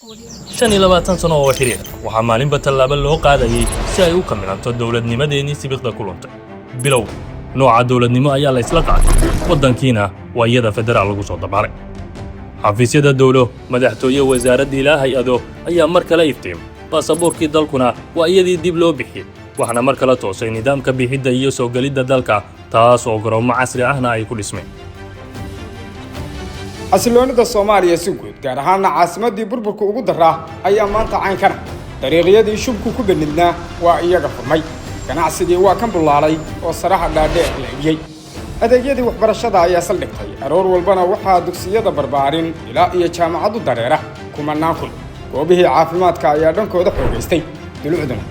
25 sano oo xiriir waxaa maalinba tallaabo loo qaadayay si ay u kamilanto dowladnimadeennii sibiqda ku luntay. Bilow nooca dowladnimo ayaa la isla qaatay, waddankiina waa iyada federaal lagu soo dabaalay. Xafiisyada dowlo, madaxtooye, wasaaradda ilaa hay-ado ayaa mar kale iftiimay. Baasaboorkii dalkuna waa iyadii dib loo bixiyey, waxaana mar kale toosay nidaamka bixidda iyo soo gelidda dalka, taas oo garoomo casri ahna ay ku dhismeen. Xasiloonida Soomaaliya si guud, gaar ahaana caasimaddii burburka ugu daraa, ayaa maanta caynkana. Dariiqyadii shubku ku benidnaa waa iyaga furmay, ganacsigii waa kan bullaalay oo saraha dhaadheer la egiyey, adeegyadii waxbarashada ayaa saldhigtay. Aroor walbana waxaa dugsiyada barbaarin ilaa iyo jaamacad u dareera kumanaan kun. Goobihii caafimaadka ayaa dhankooda xoogaystay. Dulucduna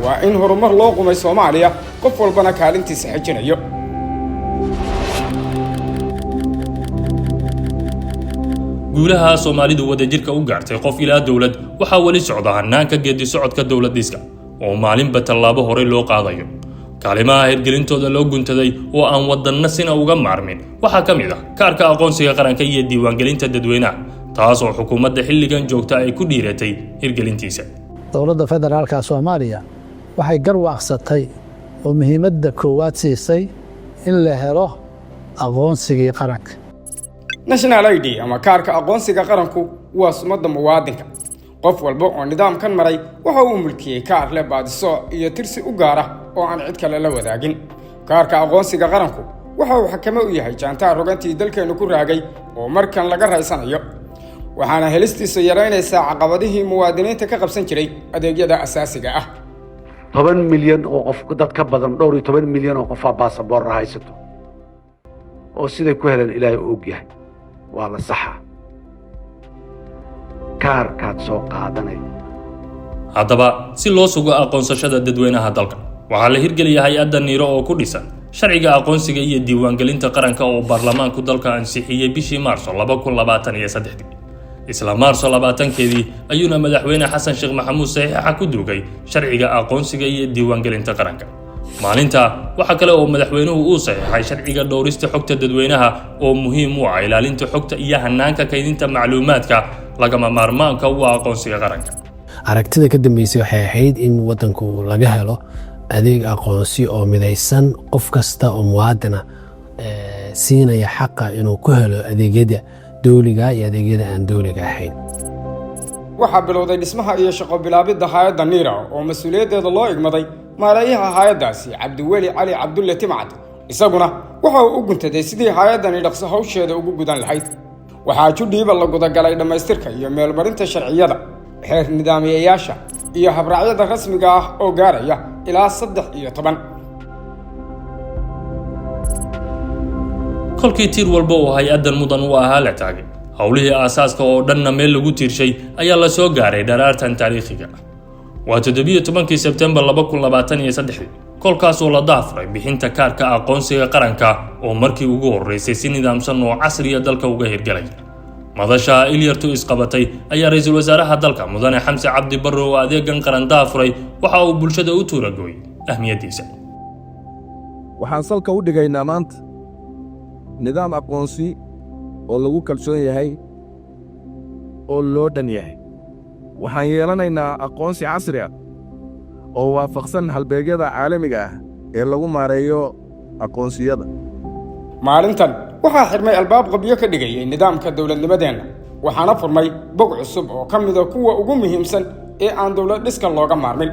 waa in horumar loo qumay Soomaaliya, qof walbana kaalintiisa xejinayo. Guulaha Soomaalidu wadajirka u gaartay, qof ilaa dowlad, waxaa weli socda hannaanka geedi socodka dowlad dhiska oo maalinba tallaabo horey loo qaadayo. Kaalimaha hirgelintooda loo guntaday oo aan wadanna sina uga maarmin waxaa ka mid ah kaarka aqoonsiga qaranka iyo diiwaangelinta dadweynaha, taas oo xukuumadda xilligan joogta ay ku dhiiratay hirgelintiisa. Dowladda federaalka Soomaaliya waxay garwaaqsatay oo muhiimadda koowaad siisay in la helo aqoonsigii qaranka. National ID ama kaarka aqoonsiga qaranku waa sumadda muwaadinka. Qof walba oo nidaamkan maray waxa uu mulkiyey kaar leh baadisooc iyo tirsi u gaara oo aan cid kale la wadaagin. Kaarka aqoonsiga qaranku waxa uu xakame u yahay jaantaar rogantii dalkeennu ku raagay oo markan laga raysanayo, waxaana helistiisu yaraynaysaa caqabadihii muwaadiniinta ka qabsan jiray adeegyada asaasiga ah. 10 milyan oo qof, dad ka badan dhowr iyo toban milyan oo qofaa baasaboorra haysato oo siday ku heleen Ilaahay og yahay. Waa la saxaa, kaarkaad soo qaadanay. Haddaba, si loo sugo aqoonsashada dadweynaha dalka, waxaa la hirgeliyay hay-adda NIRA oo ku dhisan sharciga aqoonsiga iyo diiwaangelinta qaranka oo baarlamaanku dalka ansixiyey bishii Maarso 2023-dii. Isla Maarso 20-keedii ayuuna Madaxweyne Xasan Sheekh Maxamuud saxiixa ku duugay sharciga aqoonsiga iyo diiwaangelinta qaranka. Maalinta waxaa kale oo madaxweynuhu uu saxiixay sharciga dhowrista xogta dadweynaha oo muhiim u ah ilaalinta xogta iyo hanaanka kaydinta macluumaadka lagama maarmaanka u ah aqoonsiga qaranka. Aragtida ka dambeysay waxay ahayd in wadanku laga helo adeeg aqoonsi oo midaysan, qof kasta oo muwaadina siinaya xaqa inuu ku helo adeegyada dowliga iyo adeegyada aan dowliga ahayn. Waxaa bilowday dhismaha iyo shaqo bilaabidda hay-adda NIRA oo mas-uuliyaddeeda loo igmaday maareeyaha hay-addaasi, Cabdiweli Cali Cabdulle Timcad. Isaguna waxa uu u guntaday sidii hay-addani dhaqso hawsheeda ugu gudan lahayd. Waxaa judhiiba la gudagalay dhammaystirka iyo meelmarinta sharciyada, xeer nidaamiyayaasha iyo habraacyada rasmiga ah oo gaaraya ilaa 13. Kolkii tiir walba oo hay-addan mudan u ahaa la taagay, howlihii aasaaska oo dhanna meel lagu tiirshay, ayaa la soo gaaray dharaartan taariikhiga ah. Waa 17-kii Sebtembar 2023-dii, kolkaasoo la daafuray bixinta kaarka aqoonsiga qaranka oo markii ugu horreysay si nidaamsan oo casriya dalka uga hirgalaya. Madasha ilyartu isqabatay ayaa ra-iisul wasaaraha dalka, Mudane Xamse Cabdi Barre, oo adeegan qaran daafuray, waxa uu bulshada u tuuragooyey ahmiyaddiisa. Waxaan salka u dhigaynaa maanta nidaam aqoonsi oo lagu kalsoon yahay oo loo dhan yahay. Waxaan yeelanaynaa aqoonsi casri ah oo waafaqsan halbeegyada caalamiga ah ee lagu maareeyo aqoonsiyada. Maalintan waxaa xidhmay albaab qabyo ka dhigayay nidaamka dowladnimadeenna, waxaana furmay bog cusub oo ka mida kuwa ugu muhiimsan ee aan dowlad dhiska looga maarmin.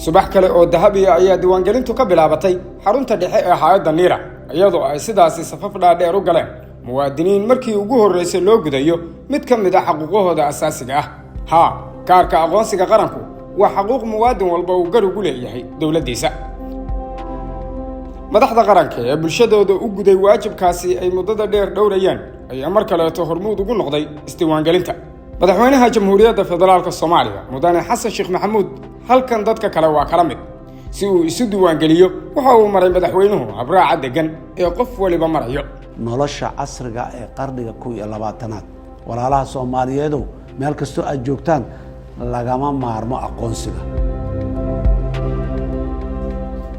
Subax kale oo dahabiya ayaa diiwaangelintu ka bilaabatay xarunta dhexe ee hay-adda NIRA, iyadoo ay sidaasi safaf dhaadheer u galeen muwaadiniin markii ugu horraysay loo gudayo mid ka mid a xaquuqahooda asaasiga ah. Haa, kaarka aqoonsiga qaranku waa xaquuq muwaadin walba uu gar ugu leeyahay dowladdiisa. Madaxda qaranka ee bulshadooda u guday waajibkaasi ay muddada dheer dhowrayeen ayaa mar kaleeto hormuud ugu noqday isdiiwaangelinta. Madaxweynaha Jamhuuriyadda Federaalka Soomaaliya, Mudane Xasan Sheekh Maxamuud, halkan dadka kale waa kala mid. Si uu isu diiwaangeliyo waxa uu maray madaxweynuhu habraaca deggan ee qof waliba marayo. Nolosha casriga ee qarniga 21-aad, walaalaha Soomaaliyeedow, meel kastoo aad joogtaan, lagama maarmo aqoonsiga.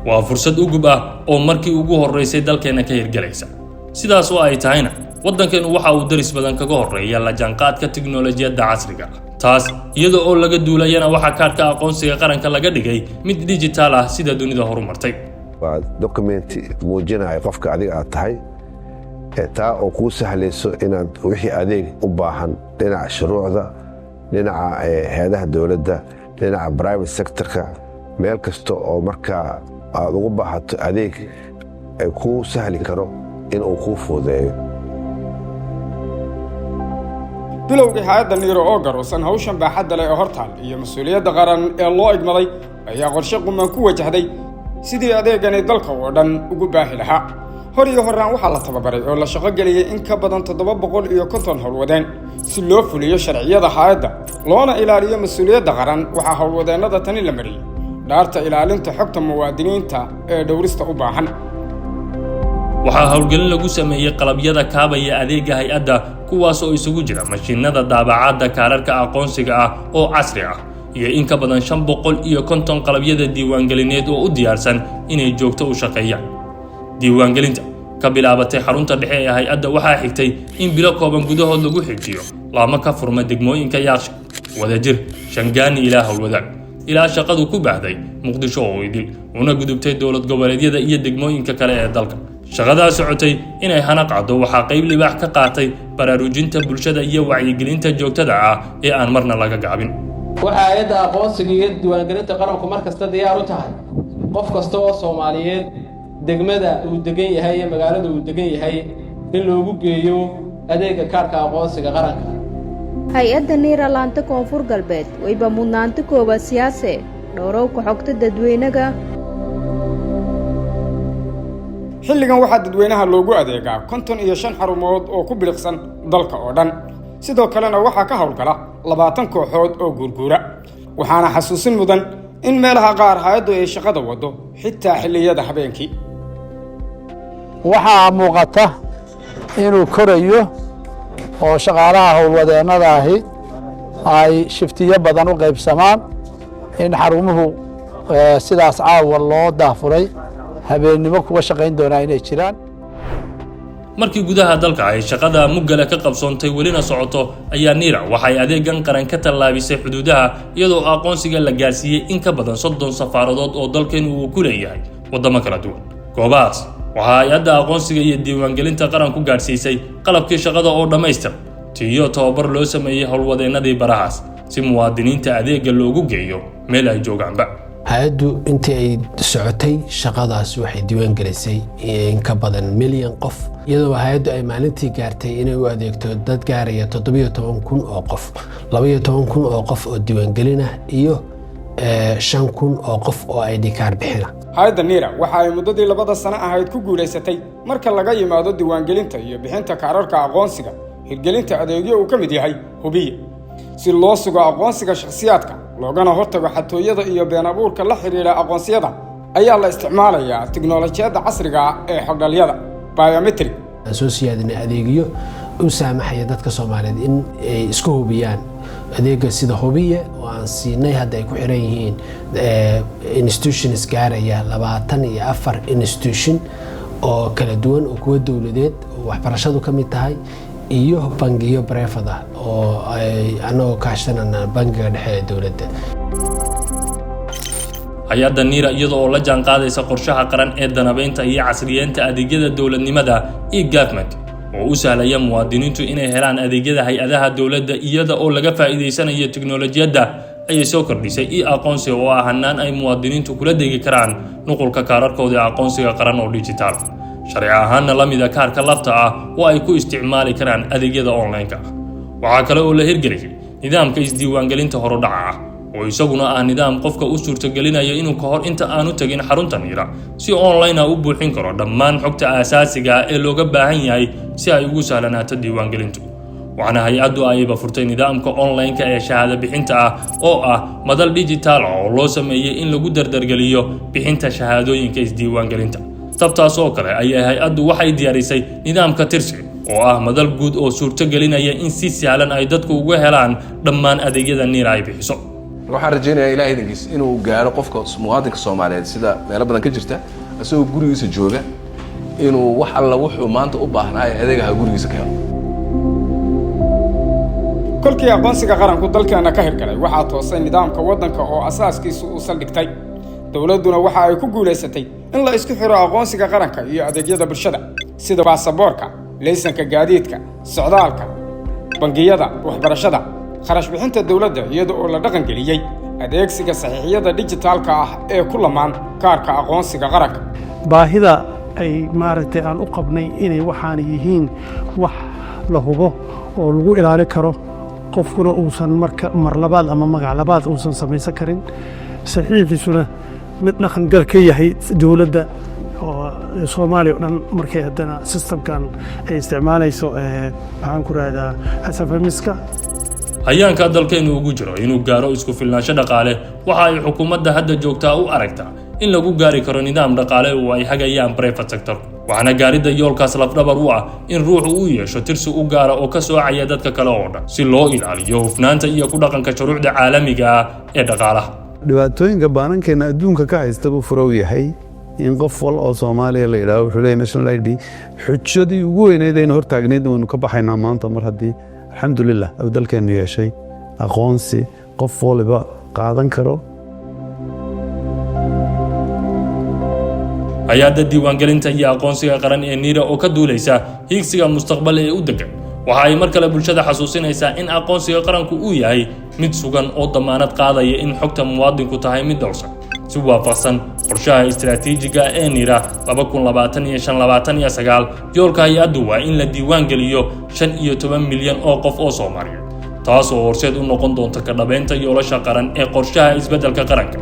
Waa fursad ugub ah oo markii ugu horraysay dalkeenna ka hirgelaysa. Sidaas oo ay tahayna, Waddankeenu waxa uu daris badan kaga horreeya la jaanqaadka tiknolojiyadda casriga. Taas iyada oo laga duulayana, waxaa kaadhka aqoonsiga qaranka laga dhigay mid dijitaal ah, sida dunida horumartay. Waa document-i muujinaya qofka adiga aad tahay, taa oo kuu sahlayso inaad wixii adeeg u baahan dhinaca shuruucda, dhinaca hay-adaha dowladda, dhinaca private sector-ka, meel kasta oo markaa aad ugu baahato adeeg kuu sahli karo inuu kuu fududeeyo. Bilowgii, hay-adda NIRA oo garowsan hawshan baaxadda leh ee hortaal iyo mas-uuliyadda qaran ee loo igmaday ayaa qorshe quman ku wajahday sidii adeegani dalka oo dhan ugu baahi lahaa. Hor iyo horraan waxaa la tababaray oo la shaqo geliyey in ka badan 750 howlwadeen si loo fuliyo sharciyada hay-adda loona ilaaliyo mas-uuliyadda qaran. Waxaa howlwadeennada tani la mariyey dhaarta ilaalinta xogta muwaadiniinta ee dhowrista u baahan. Waxaa howlgelin lagu sameeyey qalabyada kaabaya adeega hay-adda, kuwaas oo isugu jira mashiinada daabacadda kaararka aqoonsiga ah oo casri ah iyo in ka badan 550 qalabyada diiwaangelineed oo u diyaarsan inay joogto u shaqeeyaan. Diiwaangelinta ka bilaabatay xarunta dhexe ee hay-adda waxaa xigtay in bilo kooban gudahood lagu xijiyo laamo ka furma degmooyinka Yaaqshiid, Wadajir, Shangaani ilaa Howlwadaag, ilaa shaqadu ku baahday Muqdisho oo idil, una gudubtay dowlad goboleedyada iyo degmooyinka kale ee dalka. Shaqadaa socotay inay hana qacdo waxaa qayb libaax ka qaatay baraarujinta bulshada iyo wacyigelinta joogtada ah ee aan marna laga gaabin. Waxaa hay-adda aqoonsiga iyo diiwaangelinta qaranku mar kasta diyaar u tahay qof kasta oo Soomaaliyeed degmada uu degan yahay iyo magaalada uu degan yahay in loogu geeyo adeegga kaadhka aqoonsiga qaranka. Hay-adda NIRA laanta Koonfur Galbeed wayba mudnaanta koowaad siyaase dhowrowka xogta dadweynaga. Xilligan waxaa dadweynaha loogu adeegaa 55 xarumood oo ku biliqsan dalka oo dhan. Sidoo kalena waxaa ka howlgala 20 kooxood oo guurguura. Waxaana xasuusin mudan in meelaha qaar hay-addu ay shaqada waddo xitaa xilliyada habeenkii. Waxaa muuqata inuu korayo oo shaqaalaha howlwadeennada ahi ay shiftiyo badan u qaybsamaan, in xarumuhu sidaas caawa loo daafuray habeennimo kuwa shaqayn doonaa inay jiraan. Markii gudaha dalka ay shaqada muggale ka qabsoontay, welina socoto, ayaa NIRA waxay adeegan qaran ka tallaabisay xuduudaha, iyadoo aqoonsiga la gaarsiiyey in ka badan 30 safaaradood oo dalkeenu uu ku leeyahay waddamo kala duwan. Goobahaas waxaa hay-adda aqoonsiga iyo diiwaangelinta qaranku gaadhsiisay qalabkii shaqada oo dhammaystir tiyo tababar loo sameeyey howlwadeennadii barahaas, si muwaadiniinta adeega loogu geeyo meel ay joogaanba. Hay-addu intii ay socotay shaqadaas waxay diiwaan gelisay in ka badan milyan qof, iyadoo hay-addu ay maalintii gaartay inay u adeegto dad gaaraya 17,000 oo qof, 12,000 oo qof oo diiwaangelina iyo 5,000 oo qof oo ID card bixina. Hay-adda NIRA waxa ay muddadii 2da sano ahayd ku guulaysatay, marka laga yimaado diiwaangelinta iyo bixinta kaararka aqoonsiga, hirgelinta adeegyo uu ka mid yahay Hubiye, si loo sugo aqoonsiga shakhsiyaadka loogana hortago xatooyada iyo been abuurka la xidhiidha aqoonsiyada. Ayaa la isticmaalayaa tiknolojiyadda casriga ah ee xogdhalyada biometric. Aan soo siyaadinay adeegyo u saamaxaya dadka Soomaaliyeed in ay isku hubiyaan, adeega sida Hubiye oo aan siinay hadda ay ku xiran yihiin institutions gaaraya 24 institution oo kala duwan, oo kuwa dowladeed oo waxbarashadu ka mid tahay iyo bangiyo private ah oo ay anagoo kaashanana bangiga dhexe ee dowladda. Hay-adda NIRA, iyada oo la jaan qaadaysa qorshaha qaran ee danabeynta iyo casriyeynta adeegyada dowladnimada, e-government, oo u sahlaya muwaadiniintu inay helaan adeegyada hay-adaha dowladda iyada oo laga faa'iidaysanayo tiknolojiyadda, ayay soo kordhisay e aqoonsiga, oo ah hanaan ay muwaadiniintu kula degi karaan nuqulka kaararkooda aqoonsiga qaran oo dijitaal, sharci ahaanna la mida kaarka lafta ah oo ay ku isticmaali karaan adeegyada online-ka ah. Waxaa kale oo la hirgeliyey nidaamka isdiiwaangelinta horudhaca ah, oo isaguna ah nidaam qofka u suurtagelinaya inuu ka hor inta aanu tegin xarunta NIRA si online ah u buuxin karo dhammaan xogta aasaasiga ah ee looga baahan yahay si ay ugu sahlanaato diiwaangelintu. Waxaana hay-addu ayba furtay nidaamka online-ka ee shahaado bixinta ah, oo ah madal dijitaal ah oo loo sameeyey in lagu dardargeliyo bixinta shahaadooyinka isdiiwaangelinta. Tabtaas oo kale ayaa hay-addu waxay diyaarisay nidaamka Tirsi, oo ah madal guud oo suurtogelinaya in si sahlan ay dadku uga helaan dhammaan adeegyada NIRA ay bixiso. Waxaan rajaynayaa, Ilahay idankiis, inuu gaaro qofka muwaadinka Soomaaliyeed sida meelo badan ka jirta, isagoo gurigiisa jooga. Inuu wax alla wuxuu maanta u baahnaayo adeegaha gurigiisa ka helo. Kolkii aqoonsiga qaranku dalkeena ka hirgalay, waxaa toosay nidaamka waddanka oo asaaskiisu uu saldhigtay. Dowladduna waxa ay ku guulaysatay in la isku xiro aqoonsiga qaranka iyo adeegyada bulshada, sida baasaboorka, laysanka gaadiidka, socdaalka, bangiyada, waxbarashada, kharash bixinta dowladda, iyada oo la dhaqangeliyey adeegsiga saxiixyada dhijitaalka ah ee ku lamaan kaarka aqoonsiga qaranka. Baahida ay maaragtay aan u qabnay inay waxaana yihiin wax la hubo oo lagu ilaalin karo, qofkuna uusan marka mar labaad ama magac labaad uusan samaysan karin, saxiixiisuna mid dhaqangal ka yahay dowladda oo Soomaaliya o dhan, markay haddana systemkan ay isticmaalayso, maxaan ku rahdaa, SFMS-ka. Hayaanka dalkeennu ugu jiro inuu gaaro isku filnaansho dhaqaale, waxa ay xukuumadda hadda joogtaa u aragtaa in lagu gaari karo nidaam dhaqaale oo ay hagayaan private sector, waxaana gaaridda yoolkaas lafdhabar u ah in ruuxu uu yeesho tirsi u gaara oo ka soocaya dadka kale oo dhan, si loo ilaaliyo hufnaanta iyo ku dhaqanka shuruucda caalamiga ah ee dhaqaalaha. Dhibaatooyinka baanankeena adduunka ka haysta buu furow yahay in qof wal oo Soomaaliya la yidhaho wuxuu leeyahay national ID. Xujadii ugu weyneyd aynu hortaagnayd waynu ka baxaynaa maanta, mar haddii, alxamdulilah, uu dalkeennu yeeshay aqoonsi qof waliba qaadan karo. Hay-adda diiwaangelinta iyo aqoonsiga qaran ee NIRA oo ka duuleysa hiigsiga mustaqbal ee u degan, waxa ay mar kale bulshada xasuusinaysaa in aqoonsiga qaranku uu yahay mid sugan oo damaanad qaadaya in xogta muwaadinku tahay mid dhowrsan, si waafaqsan qorshaha istiraatiijiga ee NIRA 2025-2029. Yoolka hay-addu waa in la diiwaan geliyo 15 milyan oo qof oo Soomaaliyeed, taas oo horseed u noqon doonta ka dhabeynta yoolasha qaran ee qorshaha isbeddelka qaranka.